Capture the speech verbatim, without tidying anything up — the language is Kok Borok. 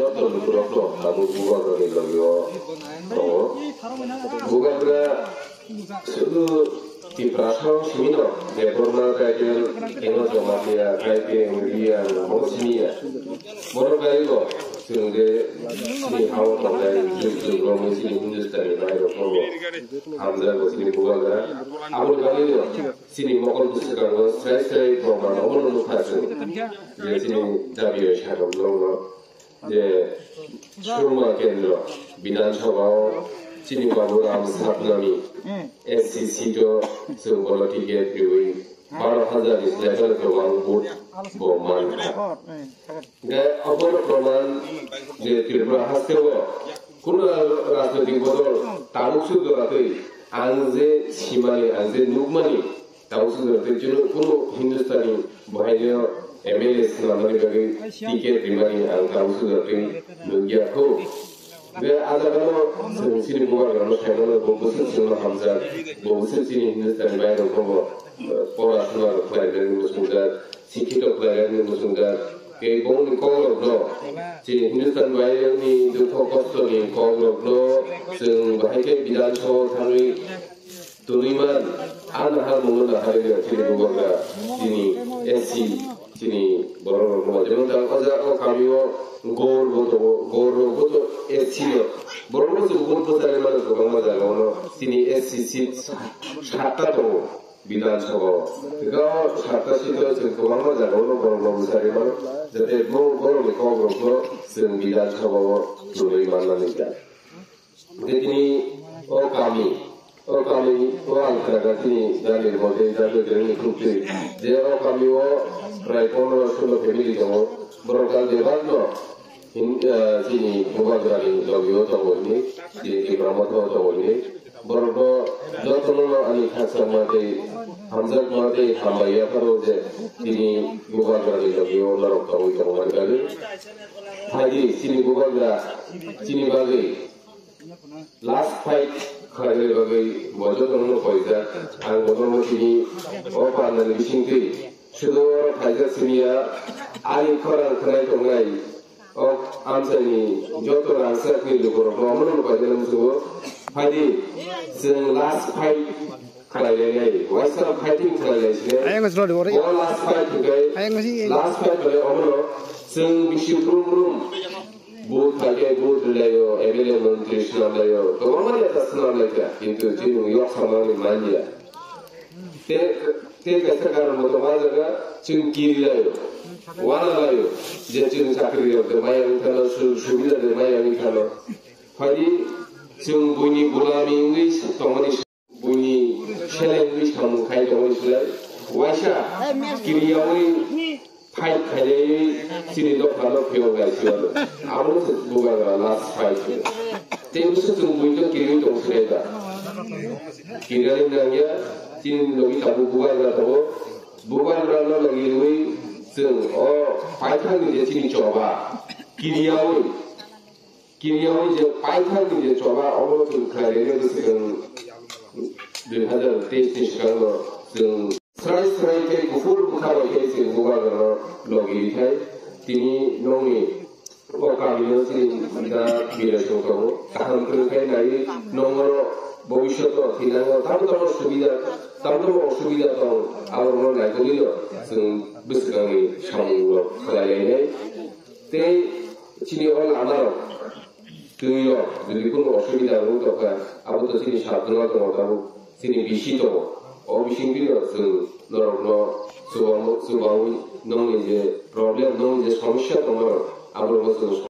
Joto lukurokno tabuk bubagrani logio tongo. Bubagra sudu Tiprasa o simi no Debbarma Kaitial, Eno Jamatia, Kaitial, Riya, bo simi ya. Borok gaibo chwng je chini hao tongnai jug jug romwi chini Hindustani mairokno bo hamjago chini bubagra. Aboni bagwi no chini mokol bwswkango srai srai proman omono nukha chwng je chini dabi bai sakha borokno. Je Surma Kendra Bidhan Sabha o chini Babu Ram Satnami S C seat o chwng bono ticket riwi baro hajar ni slai kwbang vote bo mankha. Hwnkhe obono proman je Tripura haste o kuno rajnoitik bodol tabuk se jora twi ang je simani, ang je nukmani, Tausu jora twi chwng kunu Hindustani bohaino M L A swnamnani bagwi ticket rimani ang tausu jora twi nukya kho. Be a jagano chwng chini bubagrano saimano bo bwswk chwngno hamjak, bo bwswk chini Hindustani bairokno bo, eh, pora swnarok khlainani muchungjak, sikhito khlainani muchungjak. Tei bongni kokrokno, chini Hindustan bairokni dukho kostoni kokrokno chwng bahai khe Bidhan Sabha o thangwi Twnwi man, a nahar mungno naharwi rw chini bubagra, chini S C, chini borok rok no. Jemon ta o ja o kami o gor bo tongo, gor rok bo to S C no. Borok no chwng vote bwcharwi mano kwbangma jaga o no. Chini S C seat satta tongo Bidhan Sabha o. Ga o satta seat o chwng kwbangma jaga o no borok no bwcharwi mano. Jate bo borok ni kok rok no chwng Bidhan Sabha o twnwi man mani kha. Tei tini o kami, o kami o ang khnaga tini Daniel Bode, Daniel Bode ni khuk twi. Je o kami o prai pondro solo family tongo. Borok kal bebak no, hin, eh, chini bubagra ni logi o tongo hini, chini Tipra Motha o tongo hini. Borok no joto no ani khakchangma tei hamjakma tei hambai ya pharo je tini bubagra ni logi o norok tongwi tongo mani bagwi. Phaidi chini bubagra, chini bagwi. Last fight khlainani bagwi bo jotono paijak. Ang bono tini o pandani bisingtwi sudo khaijak simiya, ani khorang khwnai tongnai o amchaini joto rangchakni lukurokno omono paijana muchungo. Phaidi chwng last fight khlailainai, waisa fighting khlailaisine. Ayang silo di bore. Bo last fight hwnkhe, ayang si last fight bai omono chwng bisi brum brum. Vote khaikhe vote rwlaio, M L A montri swnamlaio, kwbangma neta swnamlaikha, kintu chini yok samani manya. Te, te kaisa karon bo tongo, a jaga chwng kirilaio, wanalaio, je chwng chakri rok de maya wngwi thano, su-, subida de maya wngwi thano. Phaidi chwng buini gulami wngwi tongmani. Buini seleng wngwi samung khai tongwi slai. Waisa kiriyaui fight khailaiwi chini dophano phiyok lai siyano. Abono se bubagra last fight. Tei bwswk chwng buino kiriwi tong slai da. Kiriyani nangya chini logi tabuk bubagra tongo. Bubagrano logi rwi chwng o paithakni je chini choba kiriyaui Kiriyaui je paithakni je choba omo chwng khlairwi bwswk dui hazar teis ni swkango chwng srai srai khe kuphur bwkha bai khe chwng bubagrano logi rithai. Tini nongni o kamino chini da birai tong tongo. Kaham kwrwng khe naiwi nongno bobishoto thinango tamo tamo subida, tamo tamo osubida tong, aborokno naikolwino chwng bwswkangni samungrok khlai lainai. Tei chini o lama rok, twi rok, jodi kunu osubida wng tongkha, abo to chini sabjwkno tongo tabuk, chini bisi tongo. O bising bini rok chwng norokno chubamo, chubaui nongni je problem, nongni je somosya tongma rok, abo rokno chwng